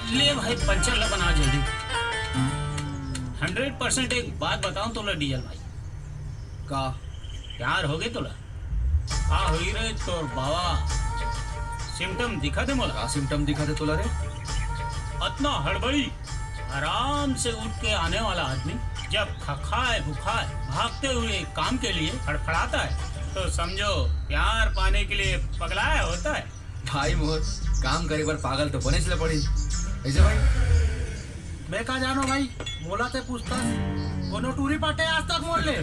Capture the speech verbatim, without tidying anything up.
ले भाई, पंचर ला बना जल्दी। हंड्रेड परसेंट एक बात बताऊं तोला, डीएल भाई। का? प्यार होगे तोला? का होई रे तोर बाबा? सिम्टम दिखा दे मोला। का सिम्टम दिखा दे तोला रे? अतना हड़बड़ी, आराम से उठ के आने वाला आदमी जब खखाए भुखाए भागते हुए काम के लिए फड़फड़ाता है, तो समझो प्यार पाने के लिए पगलाया होता है। भाई मोर, काम करे बर पागल तो बनेच ल पड़ी। ऐसे भाई? मैं का जानो भाई, मोला ते पूछता, कोनो टूरी पाटे आज तक मोर ले?